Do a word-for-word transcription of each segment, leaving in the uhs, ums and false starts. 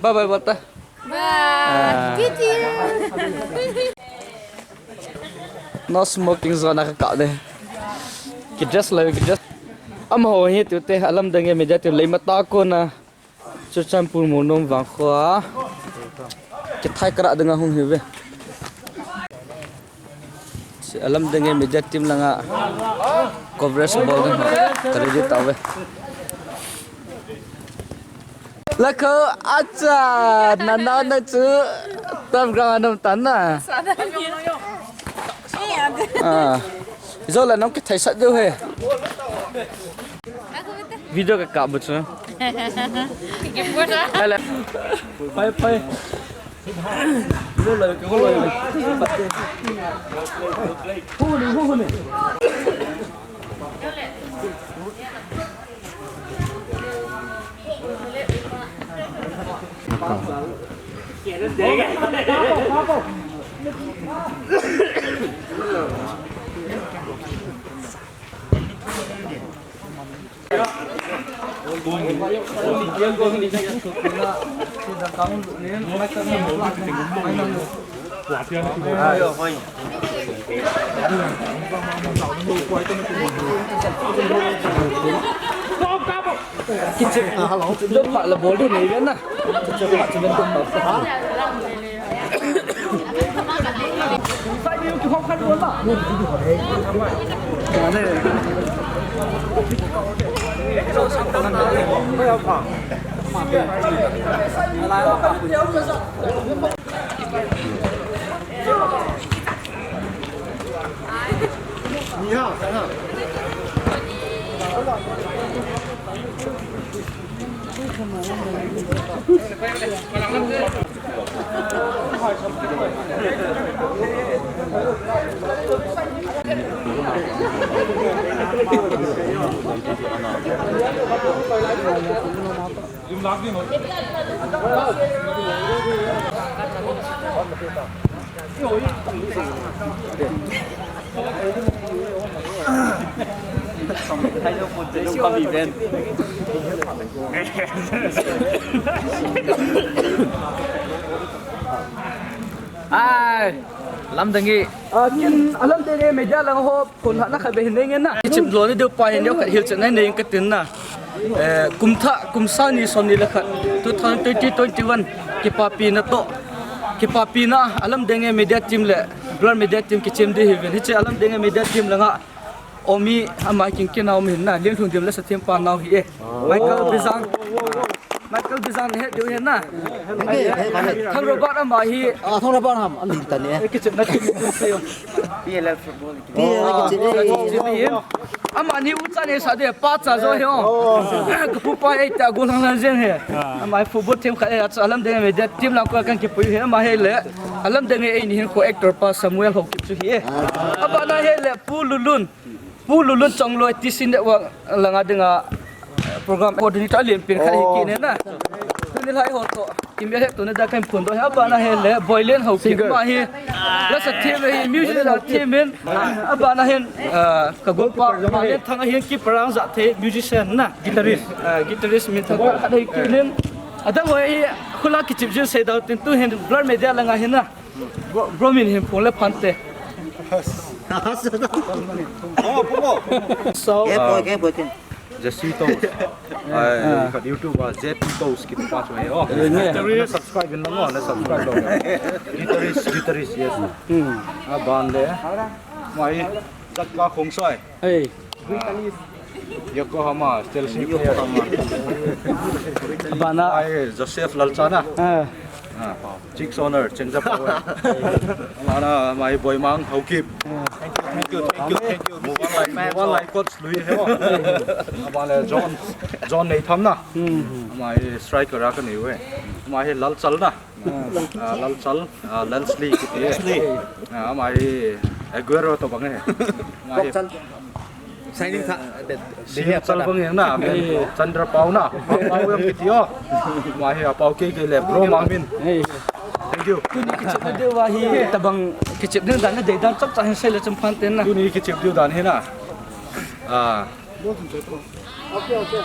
Bye bye, bol ta. Bye. Ah. Thank you. No smoking zone a ka kap de. Ki dress lai, ki dress. Amaho hi tute, Alamdange Media Team Leimacha kona. Churachandpur Molnom vangkho a. Kithai kara dinga hung hiuve. Alamdange Media Team langa coverage bol ding ho ka ready tauve. Lakho, acha, nana na chu tam ground anam tan na. Ah. Zo la nong kithai sat diu he. Video ka kap bu chu. Hala. Pai, pai. Video la, video la. Kichep, ah, hello. Kichep pha la bol ding nei ve na. Kichep pha chu ben tum ta. Sai ni ki hok khan bol na. Ai, Alamdange. Ah, kin Alamdange Media lang ho. Kon hahna khat ve hin nei ngen na. Kichep lou ni diu pa hin diu khat hilchen nei nei ka tin na. Eh, kum thah, kum sang ni som ni le khat, two thousand twenty, twenty-one, kipapina toh. Kipapina, Alamdange Media Team le Blur Media Team kichem ding hi ven. Hiche Alamdange Media Team langa Omi ama kin kin a um hin na. Lin Lhungdim le Sathem pa nau hi e. Michael Bizang. Michael Bizang na het diu hin na. Thang Robert ama hi. Ah, Thang Robert ham, an din ta ni. Eh, kichep na kichep na se yo. P L F football. P L F kichep. Amani u chan e sa de pa cha jo he o. Ka pu pa e ta go lang lang jen he. Ama football team khat e, Alamdange Media Team lang ko kan kipui he ama hi le. Alamdange eini hin ko actor pa Samuel Haokip chu hi e. Abana hi le Pu Lulun. Pu Lulun Chongloi T C Network langa dinga, eh, program coordinator alen pen khat hi kit ne na. Tuni lai ho toh. Kimel het tuni da kan phun doh hi abana hi le Boilen Haokip ama hi. La Sathem hi music la Sathem in. Abana hin, eh, ka gol pa Malen Thang ahin ki parang ja the musician na. Guitarist. Eh, guitarist min thang khat hi kit nin. Adang ho hi khula kichep jin sei dau tin tu hin Blur Media langa hin na. Bro, bro min hin phone le phante. Oh, Popo. So, Ke poi, ke poi, ke. Jesse Toast. Ai, ka YouTube a J P Toast kiti pa chu mai. Oh. Subscribe in lang, oh, subscribe lang. Guitarist, guitarist, yes. Hmm. Aban le. Mai, Jatka Khongsai. Hey. Yokohama, Chelsea player. Bana. Ai, Joseph Lalchana. Ah. Ah, Chicks owner, Chengjapao. Mana, mai Boimang Haokip. Thank you, thank you, thank you. Muban lai, Muban lai coach lui he. Mana John, John Neitham na. Hmm. Mai striker a ka nei ve. Mai Lalchal na. Ah, Lalchal, ah, Leslie kiti. Leslie. Ah, ama hi Aguero to bang e. Ama hi Signing tha, Chal bang e na, Chandra Pau na. Pau yang kiti o. Ama hi Pau ke ke le bro Mangmin. Hey. Thank you. Tuni kichep na deu va hi tabang kichep ding dan na dei dan chap cha hin sei le cham phan ten na. Tuni kichep deu dan hi na. Ah. Okay, okay.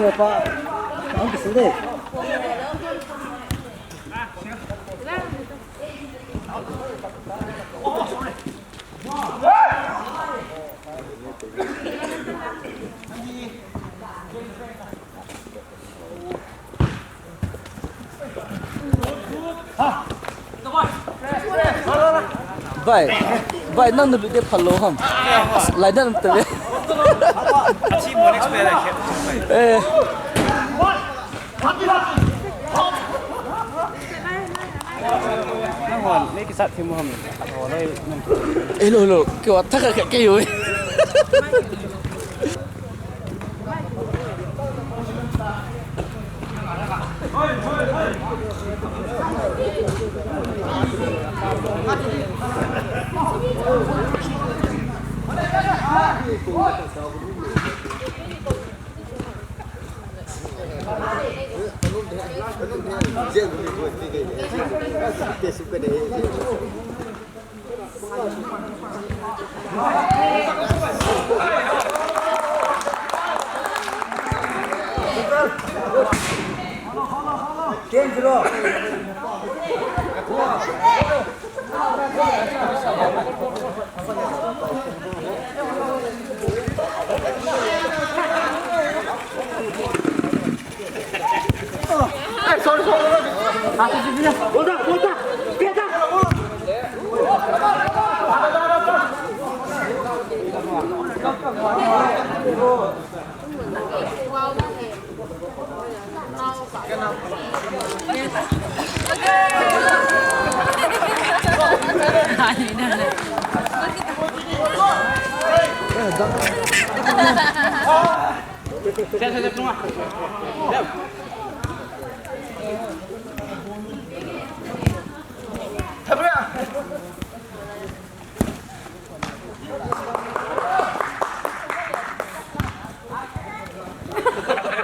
Pa, ang kisu de. Bai, bai, nang na lu de phalo ham. Lai dan te. Achi mo next player khe. Eh. Nang hon, nei kisat thim ham. Hello, hello. Kei wa thak ka kei yo.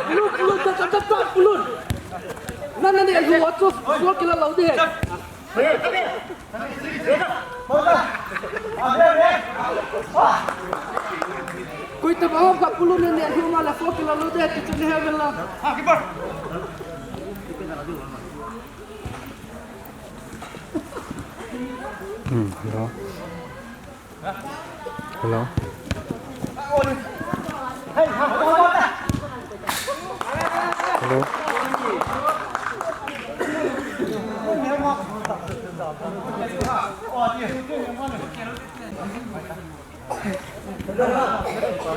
Pulut, pulut, ta, ta, ta, ta, pulut. Na, na, na, lu, wa, chu, chu, kila lo de. Koi ta ba ka pulut ne, ne, lu ma la, chu, kila lo de, ti, ti, ne, he, la. Hmm, hello. Hello. Hello.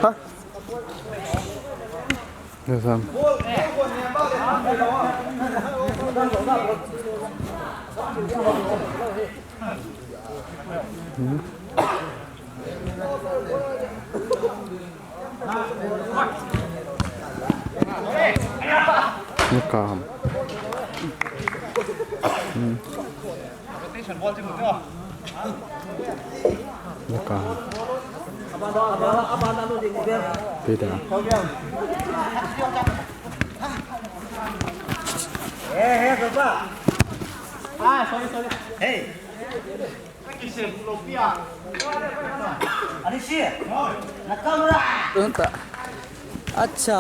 Ha? Yes, um. Hmm. Ni ka ham. Hmm. Ni ka ham. Pida. Hey, hey, papa. Ah, sorry, sorry. Hey. Anishi, nakamura. Tunta. Acha.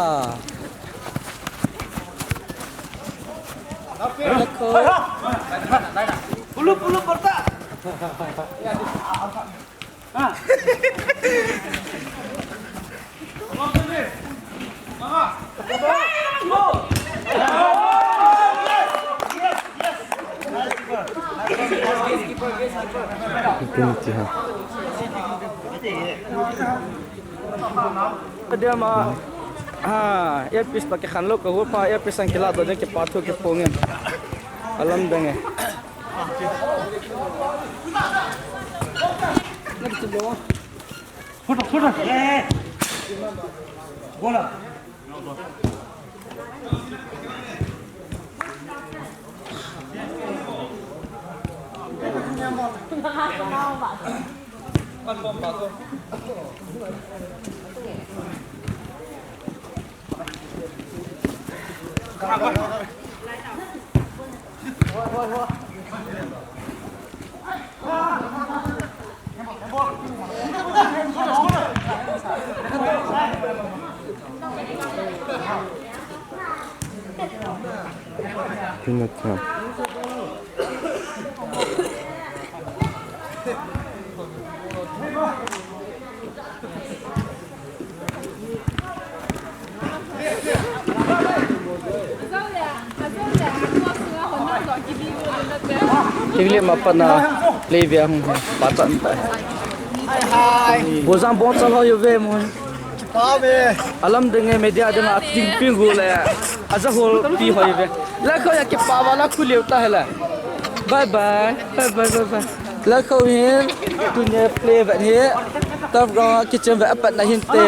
Rakho. Pulu, pulu, porta. Ah. Adema, ha, earpiece pa kikhan lou ka hu pa, earpiece ang kila do de kipa thu kiphong e. Alam dang e. Photo, photo. Bola. Tina cha. Kivlep ma patna play ve ahung he, pachat tai. Bojang bongchal ho uve mo. Alam ding e, media ding a ting ping gu le. Aja hol pi ho uve. La kho ya kipa ba la khu liu ta he la. Bye bye. Bye bye, bye bye. La kho hin tuni play ve hi. Turf ground a kichem ve apat na hin te.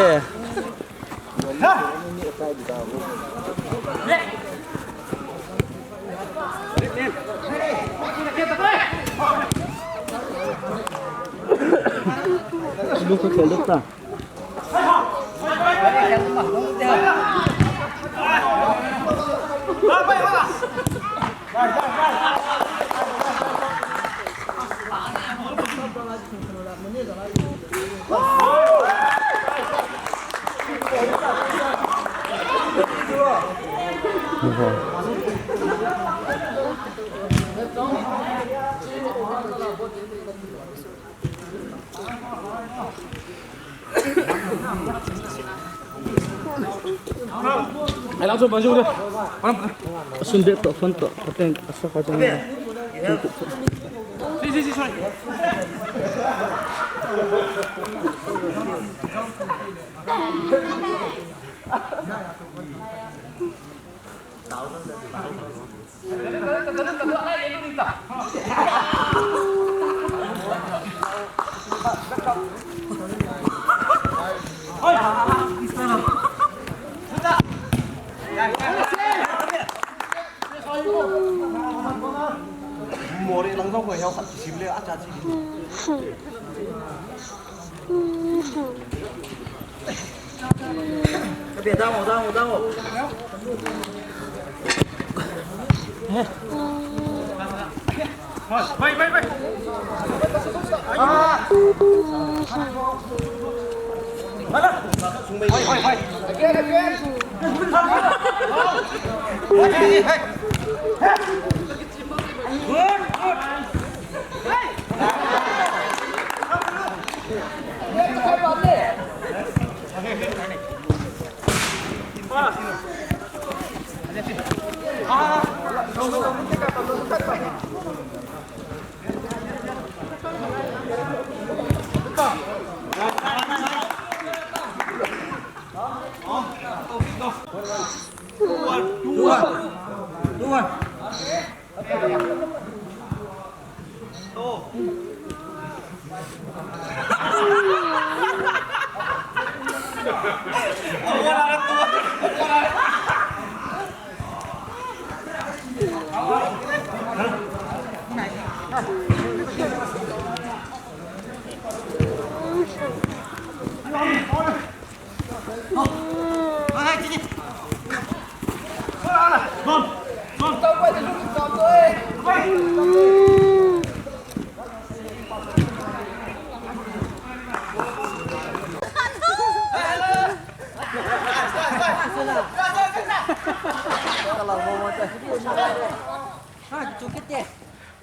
Sun de to, phone to, pateng asa ka jang.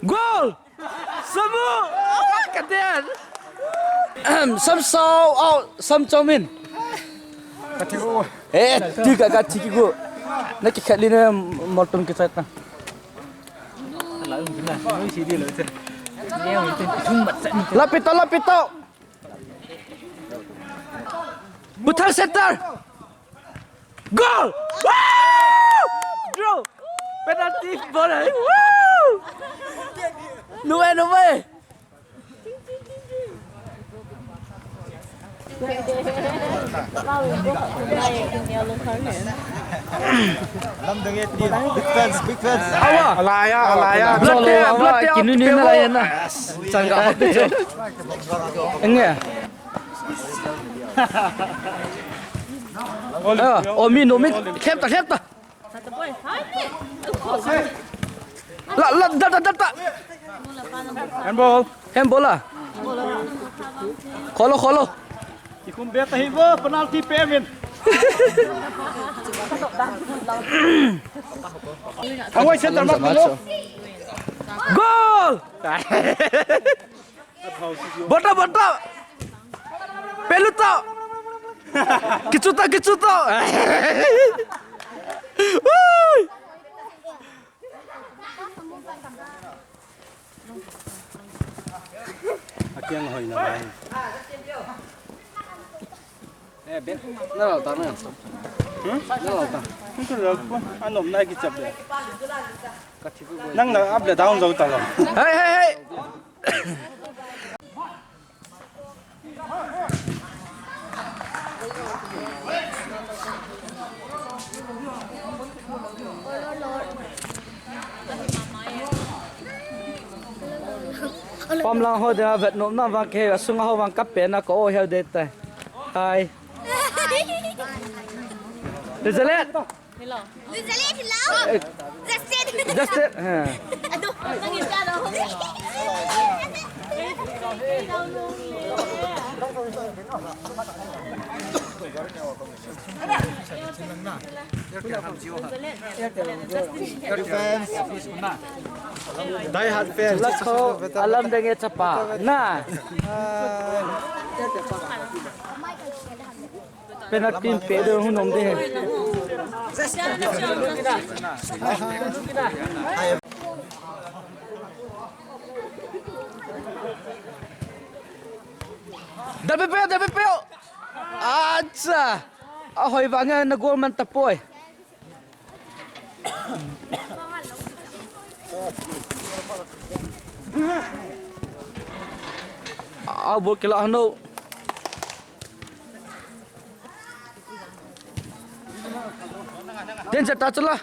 Goal! Samu! Katian! Ahem, Samsau out, Samchaumin. Ka thi gu. Eh, ti ka, ka thi gu. Na kikhat li na moltom kichai ta. Lapito, lapito. Puthang center. Goal! Woo! Draw! Penalty ball hai. Woo! Nuwe, nuwe! Lamdang e team. Big fans, big fans. Awa! Alaya, alaya. Blood te, blood te, kinuni na lai na. Changa. Enge. Ah, oh, mi, no, mi. Khem ta, khem ta. La, la, da, da, da, da. Handball. Handball la. Kholo, kholo. Kikhum be ta hi vo, penalty pe min. Thangwai center mark mo. Goal! Bota, bota! Peluto! Kichuto, kichuto! Ui! Akiang hoi na bai. Eh, ben, na lau ta na. Hmm? Na lau ta. Nang na up le down jou ta lau. Hey, hey, hey! Pamlang ho dia vet nom na vang ke, asunga ho vang kape na ko o hel de tai. Hai. Zelet. Hello. Zelet, hello. Eh. Justin. Justin. Ha. Aduh, nangin ka daw. Die hard fans. Let's go. Alam denge chapa. Na. Penalty pe de hun om de. Dabe pe, dabe pe. Acha. Ahoi vang na goal man tapoi. Au bol kila hano. Danger ta chula.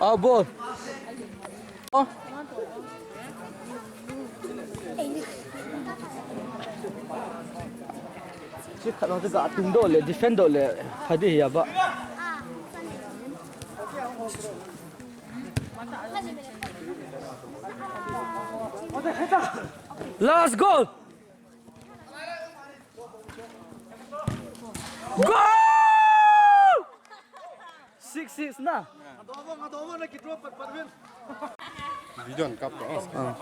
Au bol. Oh. Chi khat ho chu ga tung doh le, defend doh le, pha ding hi a ba. Last goal! Goal! Six six na. Video an kap ko. Ah.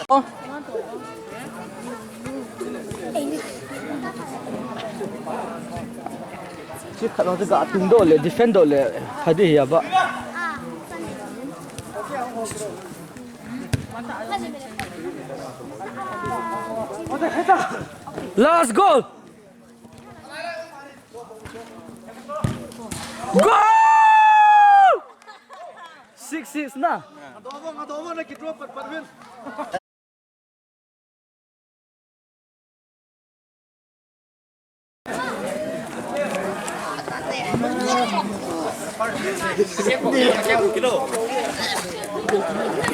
Oh. Chi khat ho chu ga tung doh le, defend doh le, pha ding hi a ba. Last goal! Goal! Six six na.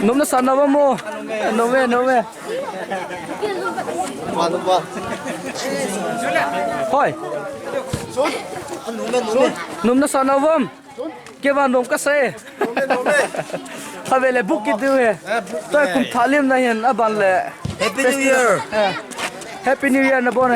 Nom na sa na ba mo? Nom e, nom e. Hoi. Nom na sa na ba? Kei vang nom ka sa e. Kha ve le book kit diu he. Toi kum thalim na hin aban le. Happy New Year. Eh. Happy New Year na bon.